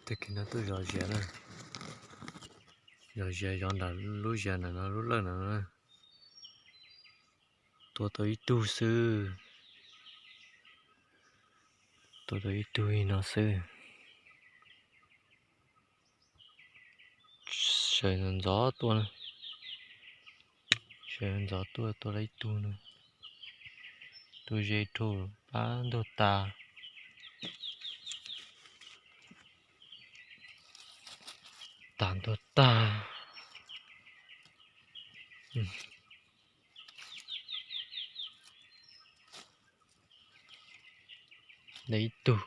Tag kis no tuaj zov ziav na, zov ziav zov nram lub ziav ntawm no lub lawj ntawm no. Tua tau ib tug xwb, tua tau ib tug li no xwb. Sawv ntxov tua, sawv ntxov tua, tua tau ib tug no. Tua ze dhau, pab ntug tas, tas ntug tag. Ib tug.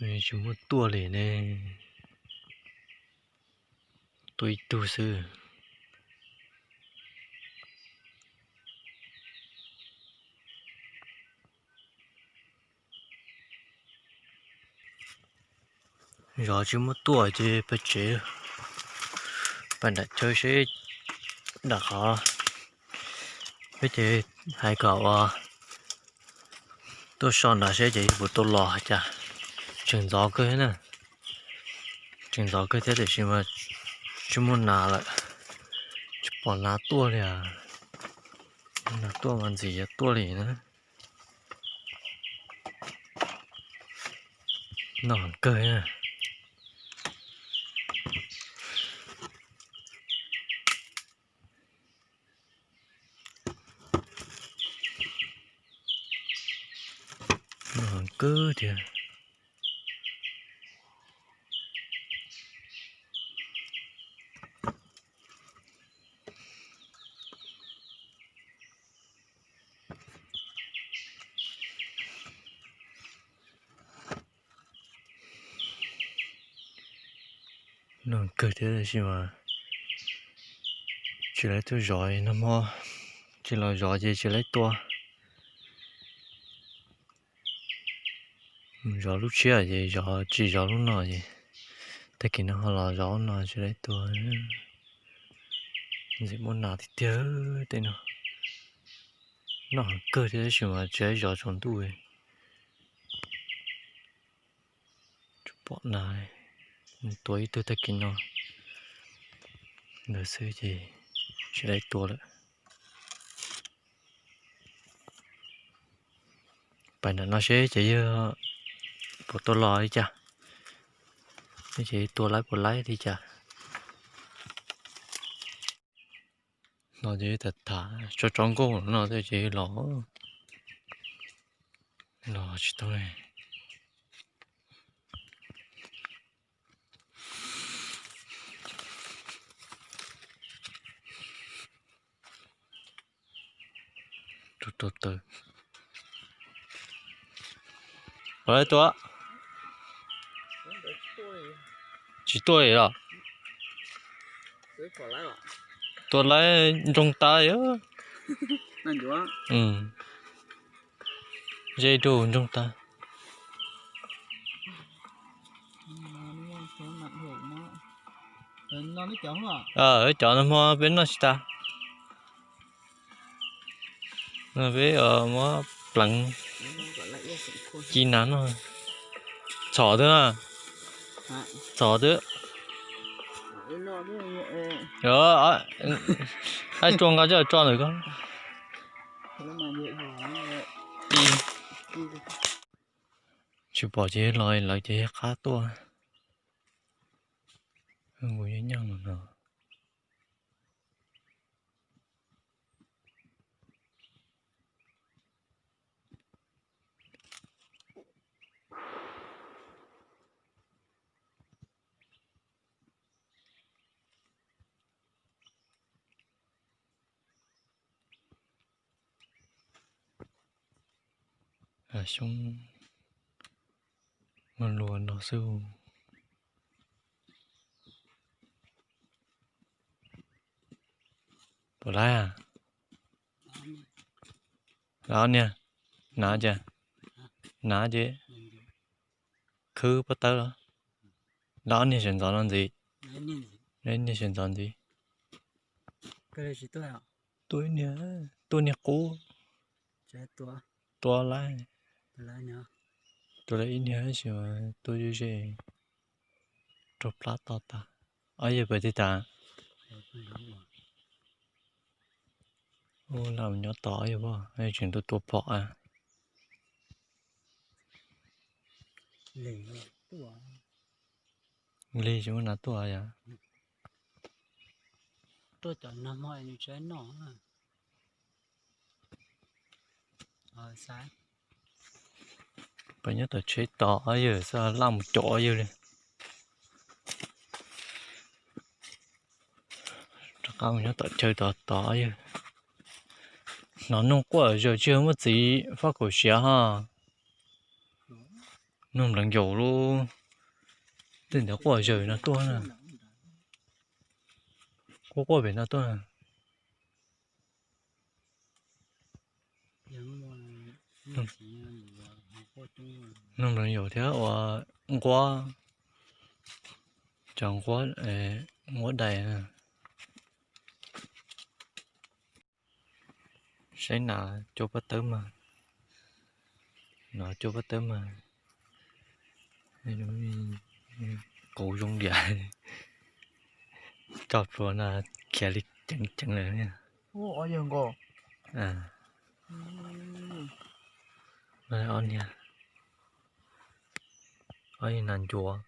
Tsis muaj tuaj li ne, tuaj ib tug xwb. Zov tsis muaj tuaj ces peb tsev, peb nram chaw seb nram qhov, peb ces hais kom ua tuaj so nrad seb ces yuav puas tau los cas. Tseem ntxov kawg na, tseem ntxov kawg thiab tiam sis mas tsis muaj nas lawm, tsis pom nas tuaj li. Nas tuaj mas ntxim yuav tuaj li na. Noj kawg. Noj kawg thiab. Noj kawg thiab tab sis mas tsis laib tuaj zov, nag hmo tsis los zov ces tsis laib tua. Zov lub tshiab ces zov tsis zov lub no ces tag kis no ho los zov lub no tsis laib tua. Ntxim muaj nas tiag tiag tej no. Noj heev kawg thiab tab sis mas tsis laib zov tsaus ntuj. Tsis pom nas, tua ib tug tag kis no ntawd xwb ces tsis laib tua lawm. Pais nram no seb ces yog puas tau los li cas, ces tua laib puas laib li cas. No ces tham tham tso tso nkauj no ces los, los tsis tau li. Rau taw. Ua li tua, tsis tuaj li los? Tua laib ntsoog tas. Ze rau ntsoog tas. Cov nag hmo peb noj tsis tas. Peb muab pleev ci nas noj. Txhom twb na, txhom twb. Ab, rua nqa coj tso ntawm ko. Tsis pom ces los lawv ces qab tuaj. Nkaus nyob nyob no. Xyoob muaj luag no xwb. Puas laib? Lawv ob niag, hnav ces, hnav ces khwb pob tawb los. Lawv ob niag sawv ntxov no ntxiv. Lawv ob niag sawv ntxov ntxiv. Tua ib niag, tua niag qub. Tua lawm, tua lawm ib niag tab sis mas tua ze ze rau plab to tas. Ob yawg pais twg tas? Lam mus nyob tos ob yawg, tseem tua tua phom a. Lig tsis muaj nas tuaj yom. Peb nyob tom tsheb tos ob yawg, xav laj mus caum ob yawg li. Rov qab mus nyob tom chaw tos tos ob yawg. Hnov noog quaj zaws tsis muaj txiv faj kaum siav ho. Noog npleev yaus lub, tej ntawd quaj zaws no tuaj na. Quaj quaj pem no tuaj na. Noog npleev yaus thiab ua nquab, cov nquab, nquab dais. Saib nas cua pob tawb mas, no cua pob tawb mas, qus zoo diam, tso plhuav no khiav li ceev ceev lawm. Ob niag, ob niag nas ncuav.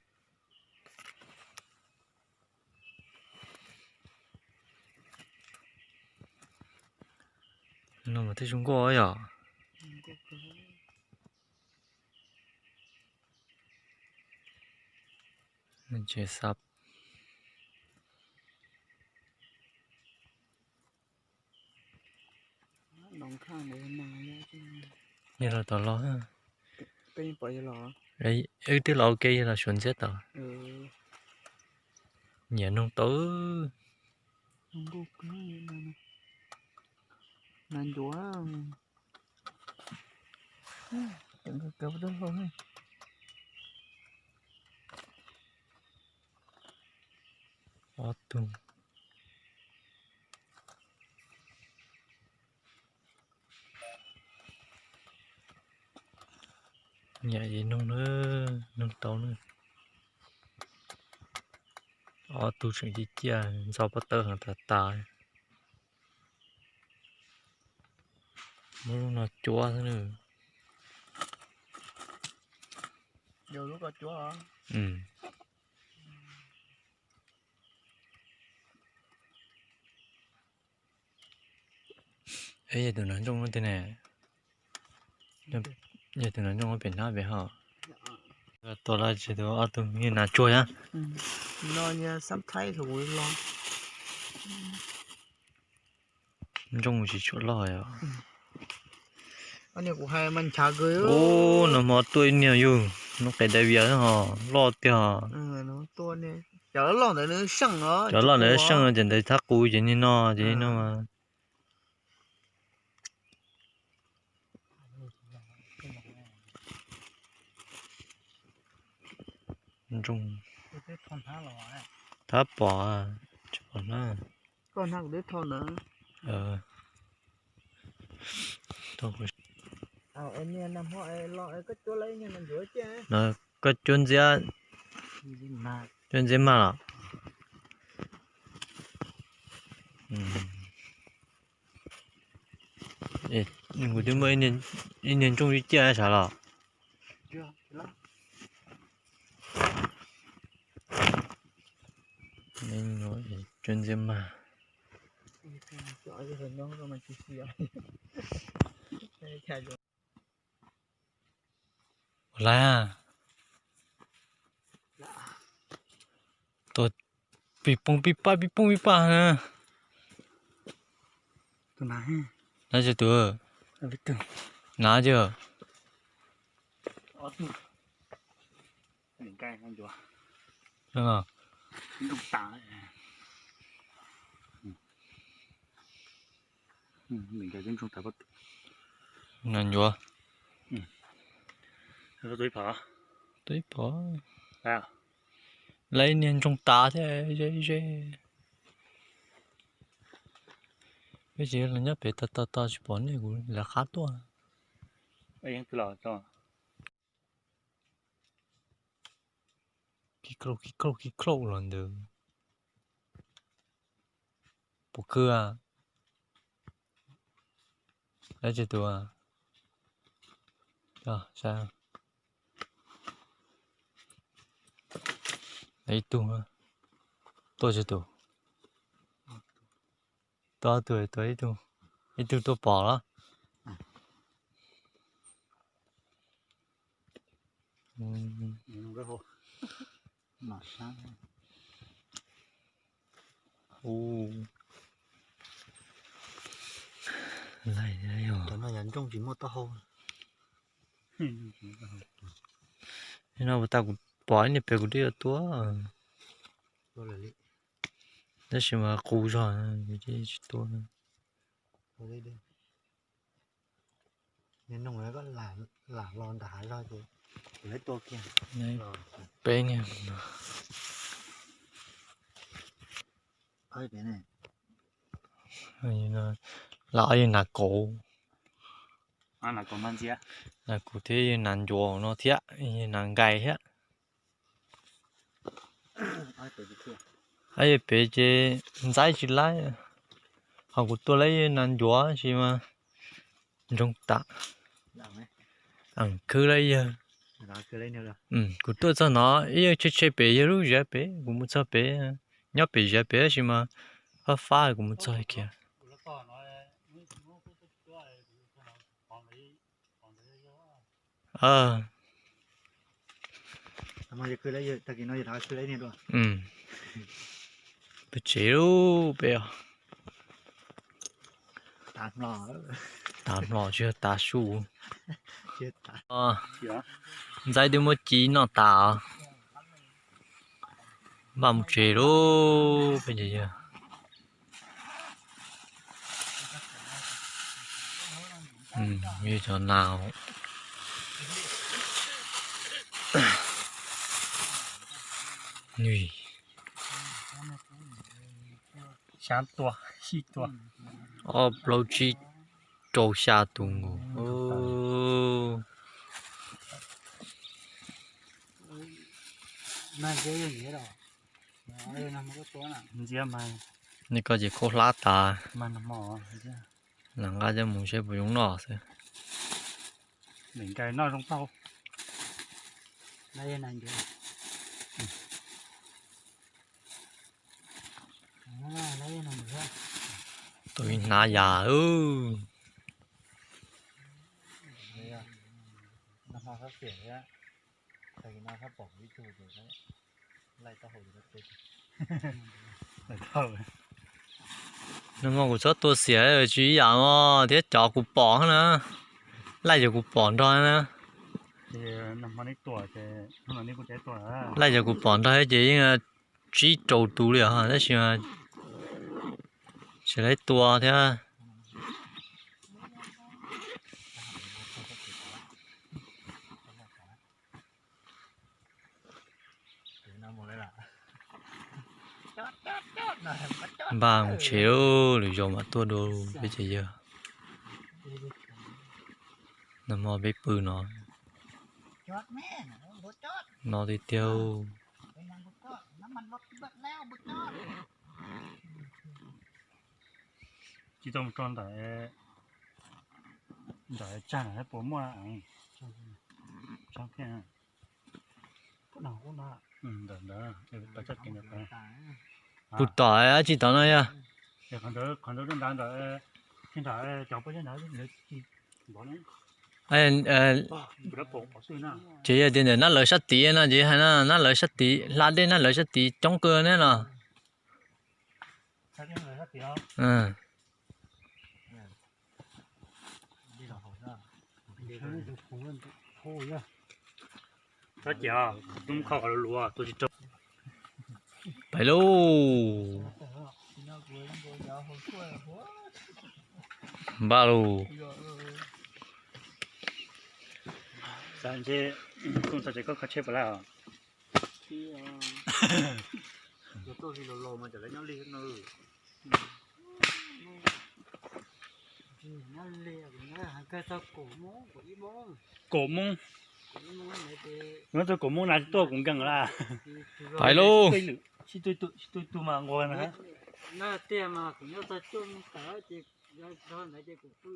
No mas twb zoo nkauj yom. Tsev xab. Yog los tom los, wb twb los ua ke, yog los suav ntxiab tod. Nyiam noog tau. Ob tug. Nyiam ces noog na, noog tau na. Ob tug tseem ciaj ciaj ntxo pob tawb heev tas tas. Muab lub no cuab xwb na. Yog tus nas ntsooj no tiag ne. Yog tus nas ntsooj pem hnab pem hos. Tua los tsis tus ob tug nas tsuag yom. Ntsooj tsis tshua loj os. Ub, nag hmo tua ib niag yug, nub qes dai vias hos loj tiag. Cov loj ntawd seej ces ntawd thab qus ces niag no ces niag no mas. Nroog. Thab pom, tsis pom hnab. Koj cuab ntxiab, cuab ntxiab maj los? Kuv twb muaj ib niag ntsooj ib ciaj sav los. Cuab ntxiab maj. Ua lawm, tua pis pooj pis paj pis pooj pis paj na. Nav tsis tus, nav tsis. Nas ncuav. Tua ib phom, lawv niag ntsoog tav thiab ze ze. Peb tsis los nyob pem tau tau tau tsis pom nej kuv lawv qab tuaj. Kis klauj kis klauj kis klauj los ntawd. Puas khw a? Dab tsi tus? Ib tug tuaj tsis tus. Tuaj tus, ib tug, ib tug tuaj pom los. Cov no yog nrooj tsis muaj taub hau. No puas tas kuv pom ib niag pem kuv twb yuav tua. Tab sis mas qus zog, tsis tua. Peb niag lam ob yawg nas kauv, nas kauv thiab yawg nas ncuav no thiab yawg nas nkais thiab. Ob yawg pem ces ntxaib tsis laib, ho kuv tuaj laib yawg nas ncuav sis mas ntsoog tas. Khwb laib yawg. Kuv tuaj txog no ib yawg tshe tshe pem yawg lub ziav pem, kuv mus txog pem, nyob pem ziav pem tab sis mas fab fab kuv mus txog kiag. Pem tsev lub pem os. Tav hmo tsis yog tav su. Ntxaib twb muab ci noj tas. Npaj mus tsev lub peb ces yawg. Cov nas, xya tua, xya tua, ob plaub tsib rau xya tus nkaus. Nej koj ces khaub hlab tas. Lam nqa coj mus seb puas zoo noj xwb. Tus ib hnav yas. Nag hmo kuv txhob tua xiam tsis ib yam no thiab cov kuv pom na. Laij cov kuv pom nrog na. Laij cov kuv pom nrog ces yeej tsib rau tus li os tab sis tsis laib tua thiab. Npaj mus tsev, lwm zaus mam tuaj dua peb ces yawg. Nag hmo peb pw no, no tiag tiag. Tsis tau mus tso ntawm, ntawm tsag na puas muaj. Puag tom dab tsi tom no yog? Ces yog tias ntawm nab lawv sab tid no ces hais no nab lawv sab tid hla dej nab lawv sab tid coob kawg ne no. Pais lauj. Npaj lauj. Kaum Hmoob, nyob rau Kaum Hmoob na tuaj kuv nkees lawm. Pais lauj. Tiag mas kuv nyob txog cuaj moos tawm ces nrog ntawd ces kuv pw.